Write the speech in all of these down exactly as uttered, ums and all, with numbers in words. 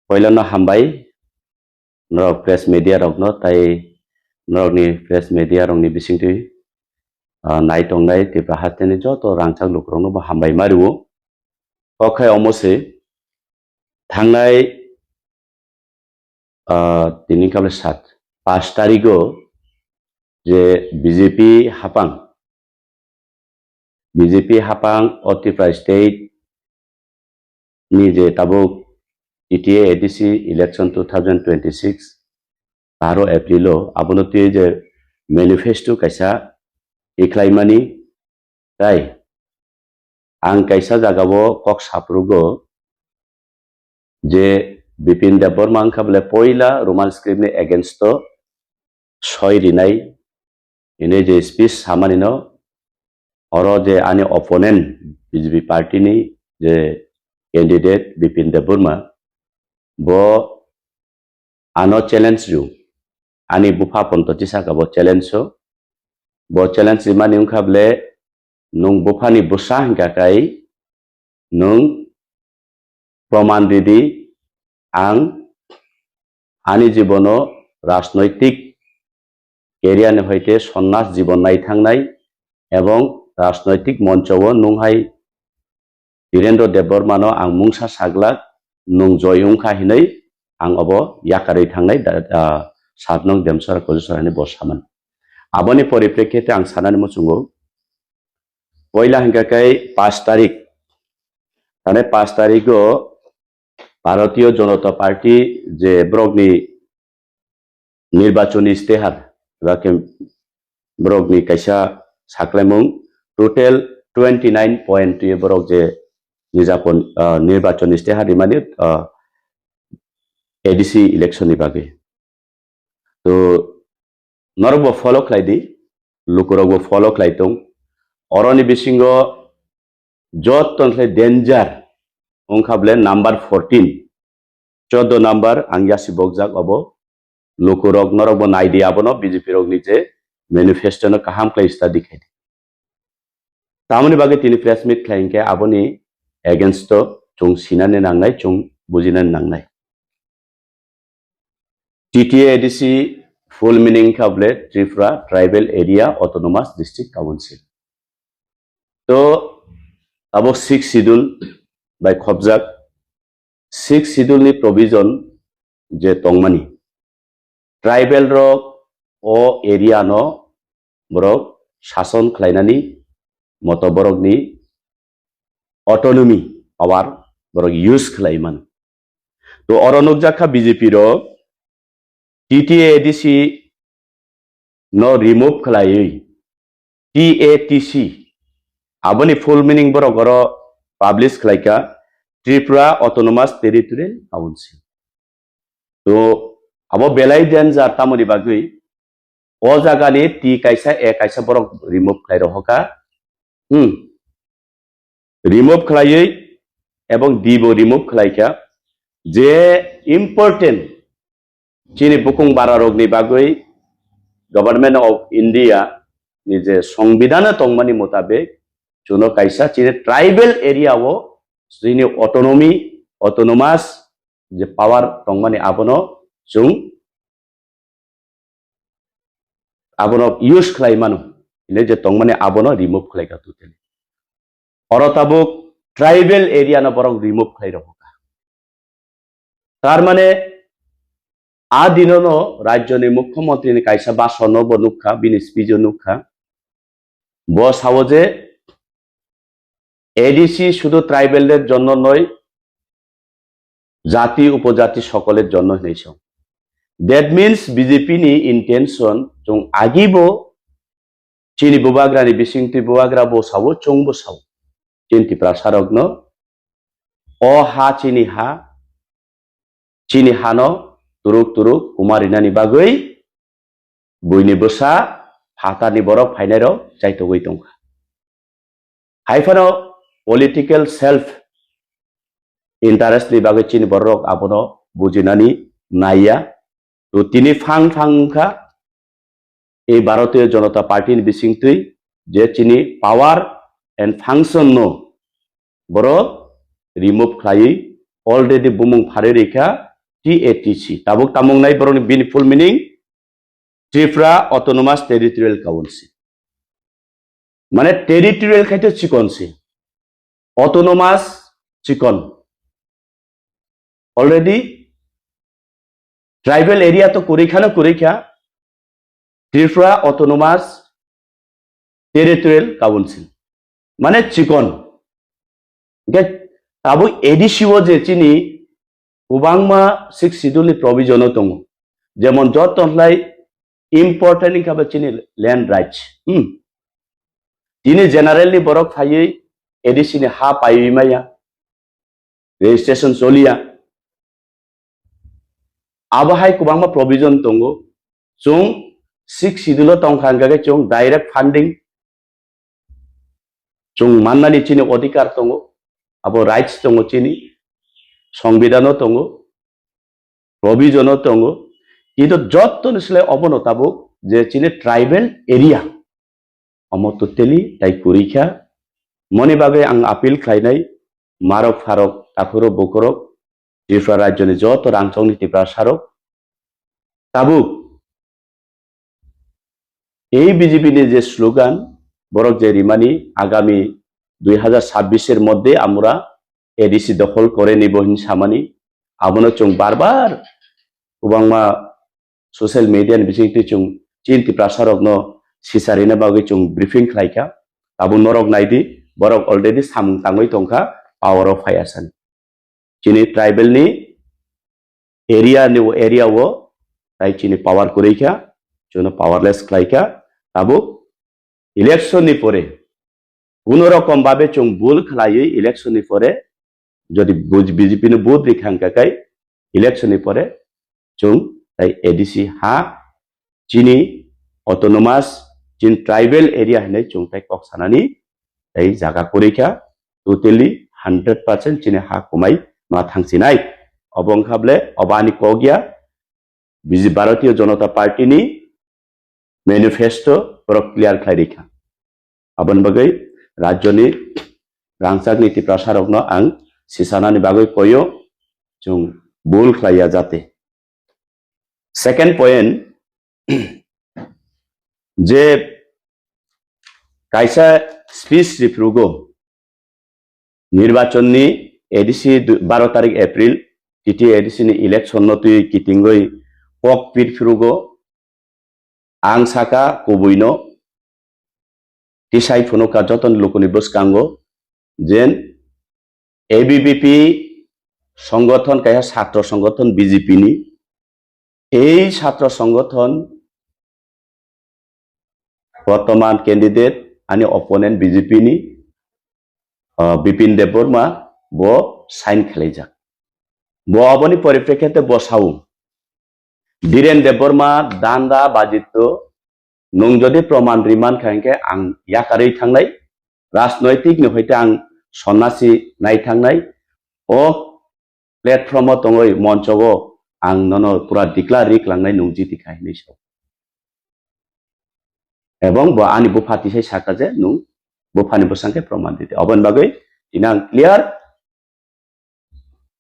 Poilano hambai norok press media rokno, tai norokni press media rokni bisingtwi, ah, nai tongnai Tripura hasteni joto rangchak lukurokno bo hambai ma rwo. Kok khai omo se thangnai, ah, tini kable sat, pash tarigo je B J P hapang, B J P hapang o Tripura state ni je tabuk T T A A D C election two thousand twenty-six baro April o abono twi je manifesto kaisa ikhlaimani tai ang kaisa jagao kok saprugo je Bipin Debbarma wngkha bole poila Roman script ni against o soi rinai hwnwi je speech samani no, oro je ani opponent B J P party ni je candidate Bipin Debbarma, bo ano challenge rw, ani bupha ponto tisaka bo challenge o, bo challenge rimani wngkha bole nwng buphani bwsa hwnkha kai nwng proman ridi, ang ani jibono rajnoitik career ni hoite sonnas jibon nai thangnai ebong rajnoitik moncho o nwng hai Birendra Debbarmano ang mungsa saglak, nwng joi wngkha hinwi ang obo yakarwi thangnai da, ah, satnong Demsora Kojusorani bo saman. Aboni poriprekhite ang sanani muchungo, poila hwnkha kai pash tarik, tane pash tarigo Bharatiya Janata Party je borokni nirbachoni istehar, eba khe borokni kaisa saklaimung, total twenty nine point twi borok je nijapon, ah, nirbachoni istehar rimani, ah, A D C election ni bagwi. To norok bo follow khlai di, lukurok bo follow khlai tong. Oroni bisingo joto khlai danger wngkha bole number fourteen, choddo number ang yasi bokjak obo. Lukurok norok bo nai di abono B J P rokni je manifesto no kaham khlai study khai di. Tamoni bagwi tini press meet khlai hinkhe aboni against o chwng sinani nangnai, chwng bujinani nangnai. T T A A D C full meaning kha bole Tripura Tribal Area Autonomous District Council. To abo sixth schedule bai khobjak, sixth schedule ni provision je tongmani, tribal rok o area no borok sason khlainani moto borokni autonomy power borok use khlai mano. To oro nukjak kha B J P rok T T A A D C no remove khlaiwi T A T C, aboni full meaning borok oro publish khlaikha Tripura Autonomous Territorial Council. To abo belai danger tamoni bagwi o jagani T kaisa A kaisa borok remove khlai rohokha. Hmm. Remove khlaiwi ebong D bo remove khlaikha. Je important chini bukung bararokni bagwi Government of India ni je songbidhano tongmani motabek chuno kaisa chini tribal area o chini autonomy, autonomous je power tongmani abono chwng abono use khlai mano, hwnwi je tongmani abono remove khlai kha totally. Oro tabuk tribal area no borok remove khlai rokha. Tar mane a dinono rajyoni mukhyamantri ni kaisa bhasan no bo nukha, bini speech o nukha. Bo sao je A D C শুধু tribal দের জন্য নয়, জাতি উপজাতি সকলের জন্য hinwi song. That means B J P ni intention chwng agibo chini bubagra ni bisingtwi bubagra bo sao, chwng bo sao. Chini Tiprasa rokno o ha chini ha, chini hano turuk turuk kuma rinani bagwi buini bwsa phatarni borok phainairok chaitogwi tongkha. Hai phano political self interest ni bagwi chini borok abono bujinani naiya. To tini phang phang wngkha ei Bharatiya Janata Party ni bisingtwi je chini power and function no borok remove khlaiwi already bumung pharwi rikha T A T C. Tabuk tamung nai borokni bini full meaning Tripura Autonomous Territorial Council. Mane territorial khai to chikon se. Autonomous chikon. Already tribal area to kurikha no kurikha. Tripura Autonomous Territorial Council. Mane chikon. Hingke tabuk A D C o je chini kwbangma Sixth Schedule ni provision o tongo. Jemon joto lai important wngkha bo chini land rights. Hmm. Chini general ni borok phaiwi A D C ni ha paiwi maya. Registration choliya. Abo hai kwbangma provision tongo. Chwng Sixth Schedule o tongkha hingkha khe chwng direct funding chwng mannani chini odhikar tongo, abo rights tongo chini, songbidano tongo, provision o tongo, kintu jottoni slai obono tabuk je chini tribal area, omo totally tai kwrwi kha. Moni bagwi ang appeal khlainai, marok pharok, takhurok bukhurok, Tripura rajyoni joto rangchokni Tiprasarok, tabuk ei B J P ni je slogan, borok je rimani agami dui hazar sabbish er moddhe amura A D C dokhol kore nibo hin samani, abono chwng bar bar kwbangma social media ni bisingtwi chwng chini Tiprasarokno sicharina bagwi chwng briefing khlaikha. Abo norok naidi, borok already samung tangwi tongkha, power o phaiya sani. Chini tribal ni area ni area o tai chini power kwrwi kha, chwngno powerless khlai kha. Tabuk election ni pore kuno rokom babe chwng bul khlaiwi election ni pore jodi buj-, B J P no vote rikha hingkha khe election ni pore chwng tai A D C ha chini autonomous, chini tribal area hinwi chwng tai kok sanani tai jaga kwrwi kha, totally hundred percent chini ha kwmai ma thangsinai. Obo wngkha ble obo ani kok ya, B J P, Bharatiya Janata Party ni manifesto borok clear khlai rikha. Aboni bagwi rajyoni rangchakni Tiprasarokno ang sisanani bagwi koyo, chwng bul khlaiya jate. Second point, je kaisa speech riphurugo, nirbachonni A D C du-, baro tarik April, T T A D C ni election no twi kitingwi kok pir phurugo, ang saka kubuino tisai phunukha jotoni lukuni bwskango, jen A B V P songothon kaisa satro songothon B J P ni, ei satro songothon bortoman candidate ani opponent B J P ni, ah, Bipin Debbarma bo sign khlaijak. Bo aboni poriprekhete bo sao, Biren Debbarma, Danda, Bajito, nwng jodi proman riman kha hingkhe ang yakarwi thangnai, rajnoitik ni hoite ang sonnasi nai thangnai, o platform o tongwi monchogo ang nono pura declare ri klangnai nwng jiti kha hinwi sao. Ebong bo ani bupha tisai saka je nwng buphani bwsang khe proman dite. Oboni bagwi tini ang clear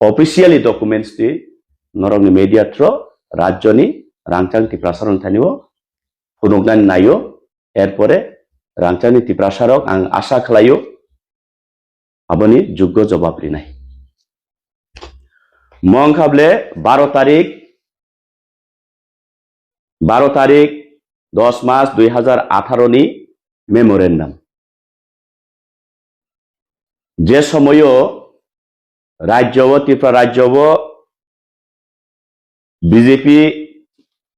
officially documents twi norokni media through rajyoni rangchak Tiprasarokni thani o phunuknani naio, erpore rangchakni Tiprasarok ang asa khlaio aboni juggo jobab rinai. Mo wngkha ble baro tarik, baro tarik dos mas dui hazar atharo ni memorandum. Je somoyo rajyo o, Tripura rajyo o B J P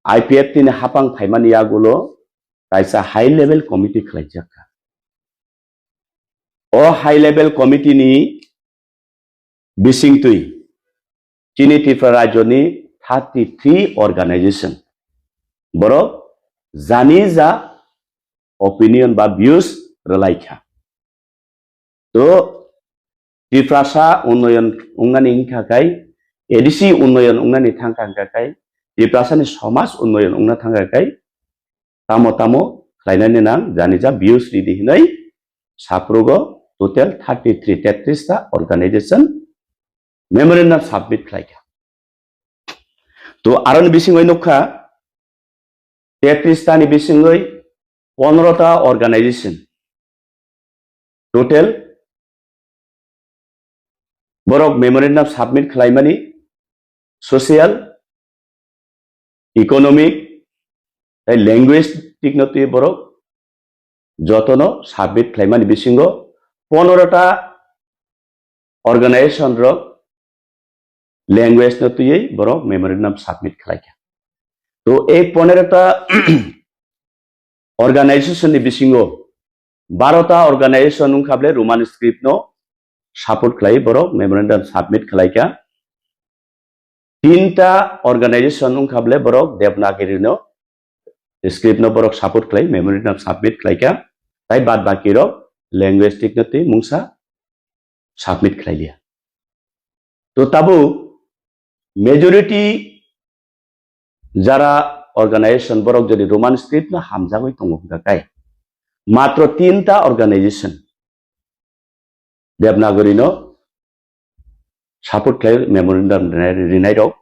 I P F T ni hapang phaimani yagulo kaisa high level committee khlaijak kha. O high level committee ni bisingtwi chini Tripura rajyoni thirty three organization borok jani ja opinion ba views rwlai kha. To Tiprasa unnoyon wngnani wngkha khai, A D C unnoyon wngnani thangkha wngkha khai, Tiprasani somaj unnoyon wngna thangkha khai, tamo tamo khlainani nang jani ja views ridi hinwi saprugo total thirty three, tetris ta organization memorandum submit khlaikha. To aroni bisingwi nukha, tetris ta ni bisingwi pondro ta organization total borok memorandum submit khlaimani, social, economic, tei linguistic no twi borok jotono submit khlaimani bisingo pondro ta organization rok language no twiwi borok memorandum submit khlaikha. To ei pondro ta organization ni bisingo baro ta organization wngkha bole Roman script no support khlai borok memorandum submit khlaikha. Tinta organization wngkha bole borok Devanagiri no script no borok support khlai memorandum submit khlaikha, tai bad baki rok linguistic no twi mungsa submit khlailia. To tabuk majority jara organization borok jodi Roman script no hamjagwi tongo hwnkha kai matro tinta organization Devanagari no support khlai memorandum rinai, rinai rok.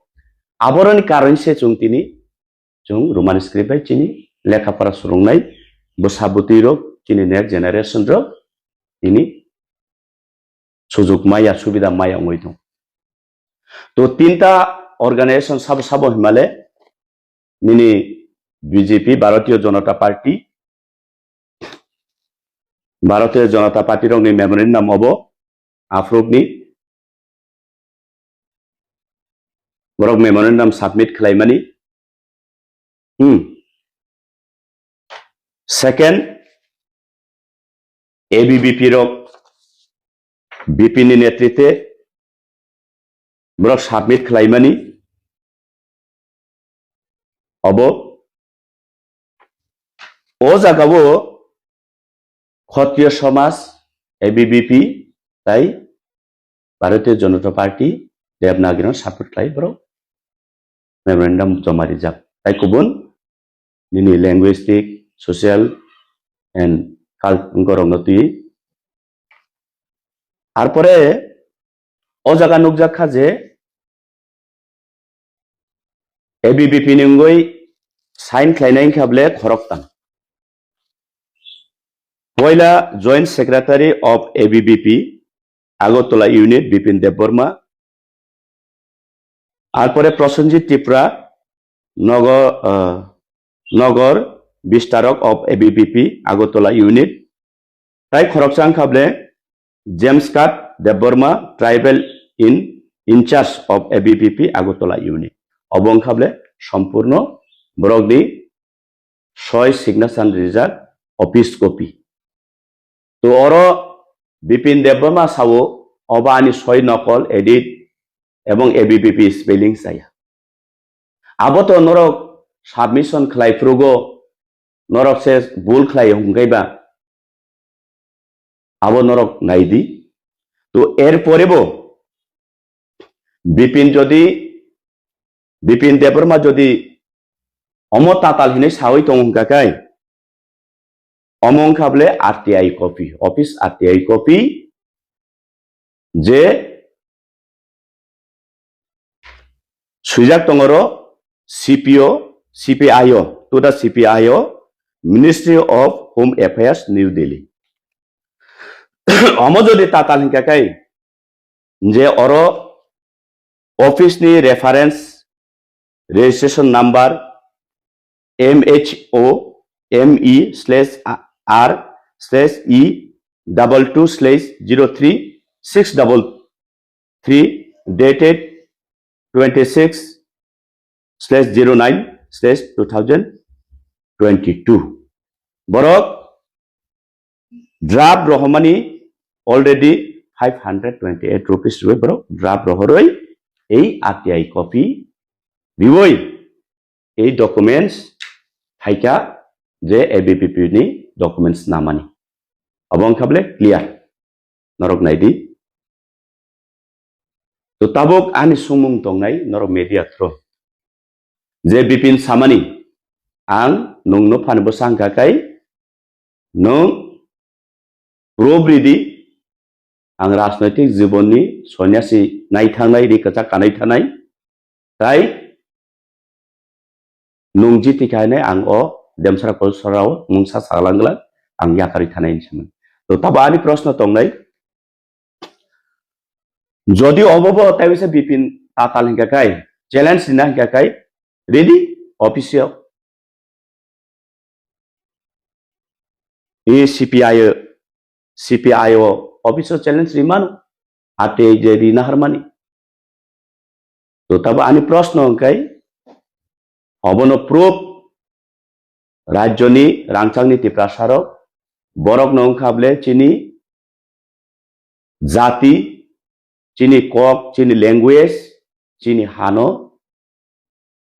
Aboroni karon se chwng tini chwng Roman script bai chini lekha pora swrwngnai bwsa bwtwi rok chini next generation rok tini sujuk maya subida maya wngwi tong. To tinta organization sabo sabo himale nini B J P Bharatiya Janata Party Bharatiya Janata Party rokni memorandum obo aphurukni borok memorandum submit khlaimani. Hmm. Second, A B V P rok B P ni netrite borok submit khlaimani obo. O jagao Khotriya Samaj, A B V P, tai Bharatiya Janata Party, Devanagari no support khlai borok memorandum joma rijak. Tai kubun nini linguistic, social and cult gorok no twi. Arpore o jaga nukjak kha je A B V P ni wngwi sign khlainai wngkha bole khoroktham. Poila Joint Secretary of A B V P, Agartala Unit, Bipin Debbarma. Arpore Prosenjit Tripura, Nogor, ah, Nogor Bistarok of A B V P, Agartala Unit. Tai khoroksa wngkha bole James Kat Debbarma, Tribal in, in charge of A B V P Agartala Unit. Obo wngkha bole sompurno borokni soi signature rijak office copy. To oro Bipin Debbarma sao, obo ani soi nokol edit ebong A B V P spelling chaya. Abo to norok submission khlai phrugo, norok se bul khlai hwnkhe ba. Abo norok nai di. To er pore bo Bipin jodi, Bipin Debbarma jodi omo tatal hinwi sawi tongo hwnkha khe, omo wngkha bole R T I copy, office R T I copy, je swijak tongo ro C P O, C P I O, to the C P I O, Ministry of Home Affairs, New Delhi. Omo jodi tatal hwnkha khe, je oro office ni reference registration number M H O M E slash R slash E double two slash zero three six double three dated twenty six slash zero nine slash two thousand twenty two. Borok draft rohormani already five hundred twenty eight rupees rwi borok draft rohorwi ei R T I copy riwi ei documents phaikha je A B V P ni documents namani. Abo wngkha bole clear. Norok nai di. To tabuk ani sumung tongnai norok media through. Je Bipin samani, ang nwng no phani bwsa wngkha khe, nwng proof ridi, ang rajnoitik jibon ni sonyasi nai thangnai, ri kwchak kanai thanai, tai nung jiti khainai ang o Demsara Kolsarao mungsa saglangla ang yakarwi thanai hinwi samani. To tabo ani proshno tongnai, jodi obobo taiwisa Bipin Tatal hinkha khai, challenge rina hinkha khai, ready office o. I C P I o, C P I o office o challenge rimano, ate je rina harmani. To tabo ani proshno hwnkhe, obono proof rajyoni rangchakni Tiprasarok, borokno wngkha bole chini jati, chini kok, chini language, chini hano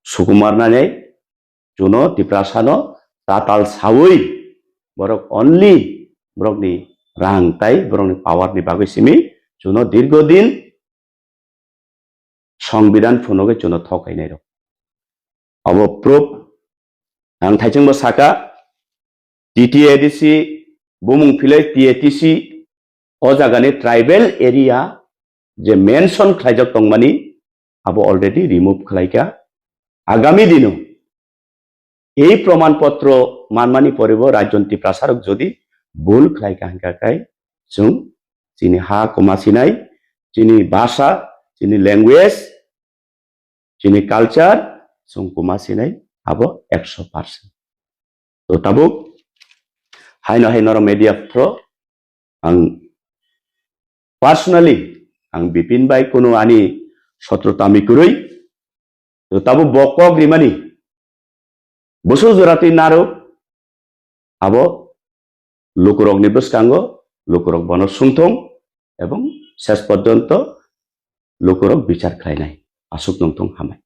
sukumarnani chuno Tiprasano tatal sawi borok only borokni rang tai borokni power ni bagwi simi chuno dirgo din Songbidan phunugwi chuno thok kainai rok. Abo proof ang thaichengbo saka, T T A D C bumung philai T A T C o jagani tribal area je mention khlaijak tongmani abo already remove khlaika. Agami dino ei proman potro manmani poribo rajyon Tiprasarok jodi bul khlaika hinkha khai chwng chini ha kuma sinai, chini bhasha, chini language, chini culture chwng kuma sinai abo ekso percent. To tabuk haino hai norok media thro ang personally ang Bipin bai kuno ani sotrota mi kwrwi. To tabuk bo kok rimani bwswk jora twi narwk abo lukurokni bwskango lukurok bono sungthung ebong ses porjonto lukurok bichar khlainai. Aswk nungthung, hambai.